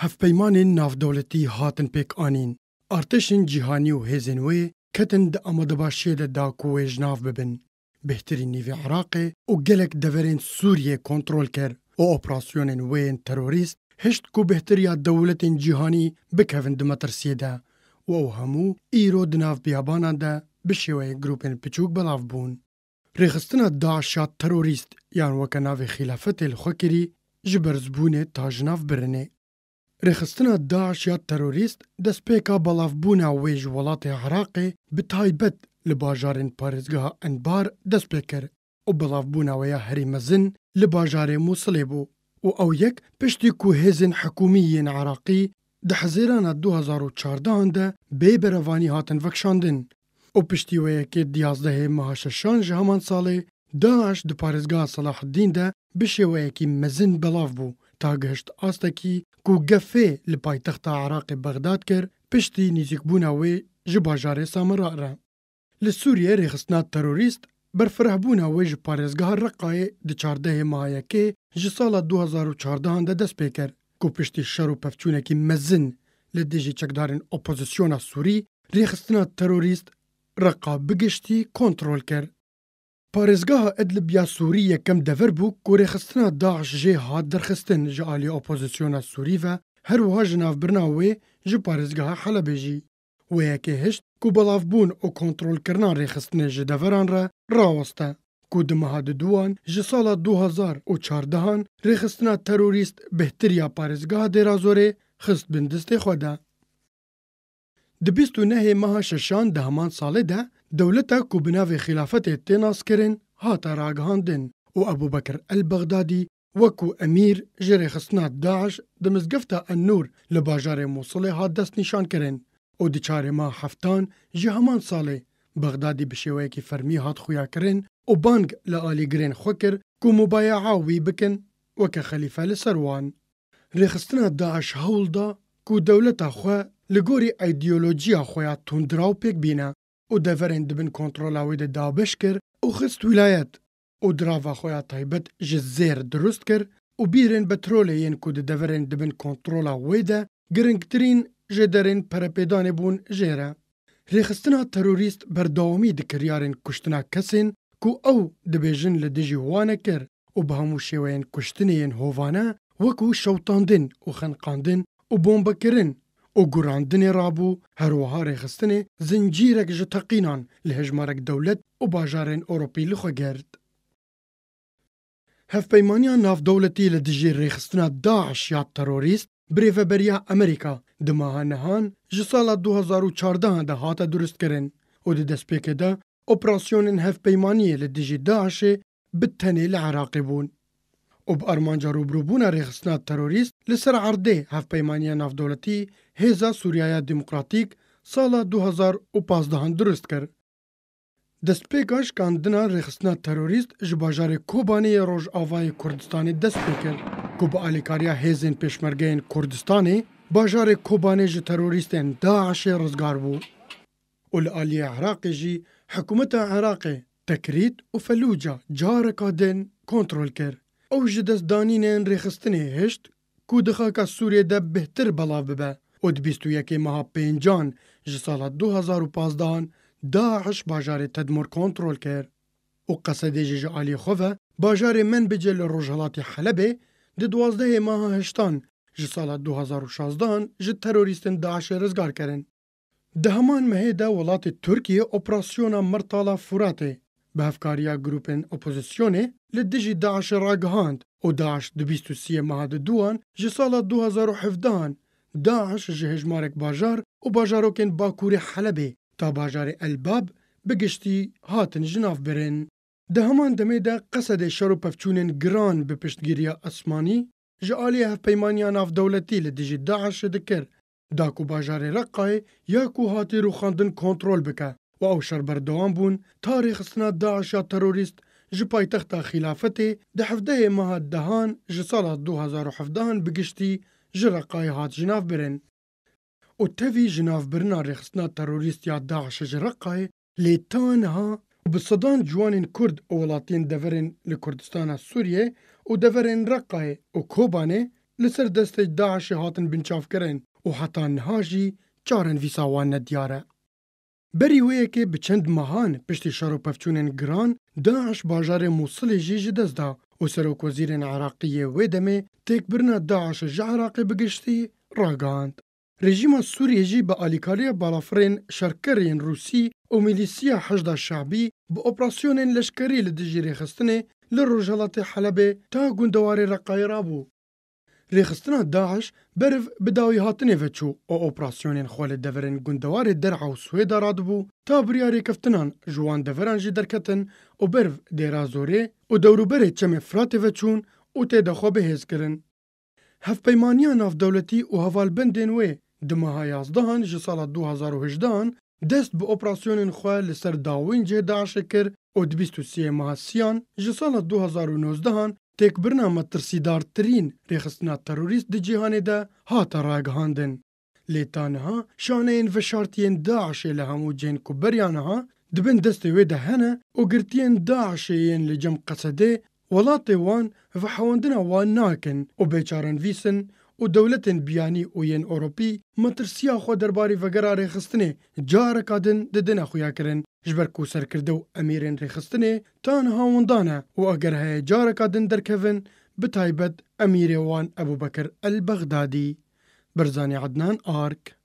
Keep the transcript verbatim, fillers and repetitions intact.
Hevpeymanên navdewletî hatin pêk anîn. Artêşên cîhanî û hêzên wê ketin di amadebaşiyê de da ku wê ji nav bibin. Bêhtirî nîvê Iraqê û gelek deverên Sûriyê kontrol kir û operasyonên wê yên terorîst hişt ku bêhtiriya dewletên cîhanî bikevin di metirsiyê de û ew hemû îro di nav biyabanan de bi şêweyên grûpên piçûk belav bûn. Rêxistina DAIŞ ya terorîst yan weke navê xîlafetê li xwe kirî ji berzbûnê ta ji nav birinê. Rêxistina DAIŞ ya terorîst destpêka belavbûna wê ji welatê Iraqê bi taybet li bajarên parêzgeha Enbar dest pê kir û belavbûna wê ya herî mezin li bajarê Mûsilê bû û ew yek piştî ku hêzên hikûmî yên Iraqî di Hezêrana du hazar û çardehan de bê berevanî hatin vekişandin û piştî wê yekê di yazdehê meha şeşan ji heman salê DAIŞ di parêzgeha Selahiddîn de bi şêweyekî mezin belav bû, ta gihişt astekî ku gefê li paytexta Iraqê Bexdad kir, piştî nîzîkbûna wê ji bajarê Samira re. Li Sûriyê rêxistina terorîst berfirehbûna wê ji parêzgeha Reqayê di çardehê meha yekê ji sala du hazar û çardehan de dest pê kir, ku piştî şer û pevçûnekî mezin li dijî çekdarên opozisyona Sûrî rêxistina terorîst Reqa bi giştî kontrol kir. Parêzgeha Idlib ya Sûrî yekem dever bû ku rêxistina DAIŞ jê hat derxistin ji alî opozisyona Sûrî ve, her wiha ji navbirina wê ji parêzgeha Helebê jî. Wê yekê hişt ku belavbûn û kontrolkirina rêxistinê ji deveran re raweste, ku di meha diduwan ji sala du hazar û çardehan rêxistina terorîst bêhtir ya parêzgeha Dêrazorê xist bin destê xwe de. Di bîst û nehê meha şeşan di heman salê de dewleta ku bi navê xîlafetê tê naskirin hate ragihandin û Ebû Bekir El Bexdadî wekû emîr ji rêxistina DAIŞ di mizgefta En-Nûr li bajarê Mûsilê hat destnîşankirin û di çarê meha heftan ji heman salê Bexdadî bi şêweyekî fermî hat xuyakirin û bang li alîgirên xwe kir ku mubaye'a wî bikin weke xelîfe li ser wan. Rêxistina DAIŞ hewl da ku dewleta xwe li gorî îdeolojiya xwe ya tundraw pêk bîne û deverên di bin kontrola wê de dabeş kir û xist wîlayet û dirava xwe ya taybet ji zêr dirust kir û bîrên petrolê yên ku di deverên di bin kontrola wê de giringtirîn jêderên perepêdanê bûn jê re. Rêxistina terorîst berdewamî di kiryarên kuştina kesên ku ew dibêjin li dijî wan e kir û bi hemû şêweyên kuştinê yên hovane wekû şewtandin û xeniqandin û bombekirin û gurandinê rabû, her wiha rêxistinê zincîrek ji teqînan li hejmarek dewlet û bajarên Ewropî li xwe girt. Hevpeymaniya navdewletî li dijî rêxistina DAIŞ ya terorîst bi rêveberiya Amerîka di meha nihan ji sala du hazar û çardehan de hate durustkirin û di destpêkê de operasyonên hevpeymaniyê li dijî DAIŞê bi tenê li Iraqê bûn û bi armanca rûbirûbûna rêxistina terorîst li ser erdê hevpeymaniya navdewletî Hêza Sûriyaya Demokratîk sala du hazar û pazdehan dirust kir. Destpêka şikandina rêxistina terorîst ji bajarê Kobanê yê Rojavayê Kurdistanê dest pê kir, ku bi alîkariya hêzên pêşmergeyên Kurdistanê, bajarê Kobanê ji terorîstên DAIŞê rizgar bû. Û li aliyê Iraqê jî hikûmeta Iraqê Tekrît û Felûca careka din kontrol kir. Ew ji destdanînên rêxistinê hişt ku di xaka Sûriyê de bêhtir belav bibe û di bîst û yekê meha pêncan ji sala du hazar û pazdehan DAIŞ bajarê Tedmûr kontrol kir û Qesedê jî ji aliyê xwe ve bajarê Menbicê li rojhilatê Helebê di duwazdehê meha heştan ji sala du hazar û şazdehan ji terorîstên DAIŞê rizgar kirin. Di heman mehê de welatê Tirkiyê operasyona Mirtala Furatê bi hevkariya grûpên opozisyonê li dijî DAIŞê ragihand û DAIŞ di bîst û siyê meha diduwan ji sala du hazar û hevdehan DAIŞ ji hejmarek bajar û bajarokên bakurê Helebê ta bajarê El Bab bi giştî hatin ji nav birin. Di heman demê de Qesedê şer û pevçûnên giran bi piştgiriya esmanî ji aliyê Hevpeymaniya Navdewletî li dijî DAIŞê dikir, da ku bajarê Reqayê ya ku hatî rûxandin kontrol bike û ew şer berdewam bûn ta rêxistina DAIŞ ya terorîst ji paytexta Xîlafetê di hevdehê meha dehan ji sala du hazar û hevdehan bi giştî ji Reqayê hat ji nav birin. Û tevî ji nav birina rêxistina terorîst ya DAIŞ ji Reqayê, lê ta niha bi sedan ciwanên Kurd û welatiyên deverên li Kurdistana Sûriyê û deverên Reqayê û Kobanê li ser destê DAIŞê hatin binçavkirin û heta niha jî çarenivîsa wan nediyar e. Berî wê yekê bi çend mehan piştî şer û pevçûnên giran, DAIŞ bajarê Mûsilê jî ji dest da û serokwezîrên Iraqî yê wê demê têkbirina DAIŞê ji Iraqê bi giştî ragihand. Rejîma Sûriyê jî bi alîkariya balafirên şerker yên Rûsî û milîsiya Heşda Şabî bi operasyonên leşkerî li dijî rêxistinê li rojhelatê Helebê ta gundewarê Reqayê rabû. Rêxistina DAIŞ beriv bi dawî hatinê ve çû û operasyonên xwe li deverên gundewarê Der'a û Swêda radibû, ta bi riya rêkeftinan ji wan deveran jî derketin û beriv Dêra Zorê û dewrûberê Çemê Firatê ve çûn û tê de xwe bihêz kirin. Hevpeymaniya navdewletî û hevalbendên wê di meha yazdehan ji sala du hezar û hejdehan dest bi operasyonên xwe li ser dawîn cihê DAIŞê kir û di bîst û sê meha siyan ji sala du hezar û nozdehan têkbirina metirsîdartirîn rêxistina terorîst di cîhanê de hate ragihandin. Lê ta niha şaneyên veşartiyên DAIŞê li hemû cihên ku beriya niha di bin destê wê de hene û girtiyên DAIŞê yên li cem Qesedê welatê wan vehewandina wan nakin û bêçarenivîs in û dewletên biyanî û yên Ewropî metirsiya xwe derbarî vegera rêxistinê careka din didine xuyakirin, ji ber ku serkirde û emîrên rêxistinê ta niha winda ne û eger heye careka din derkevin, bi taybet emîrê wan Ebûbekir El Bexdadî. Barzanî Ednan, Ark.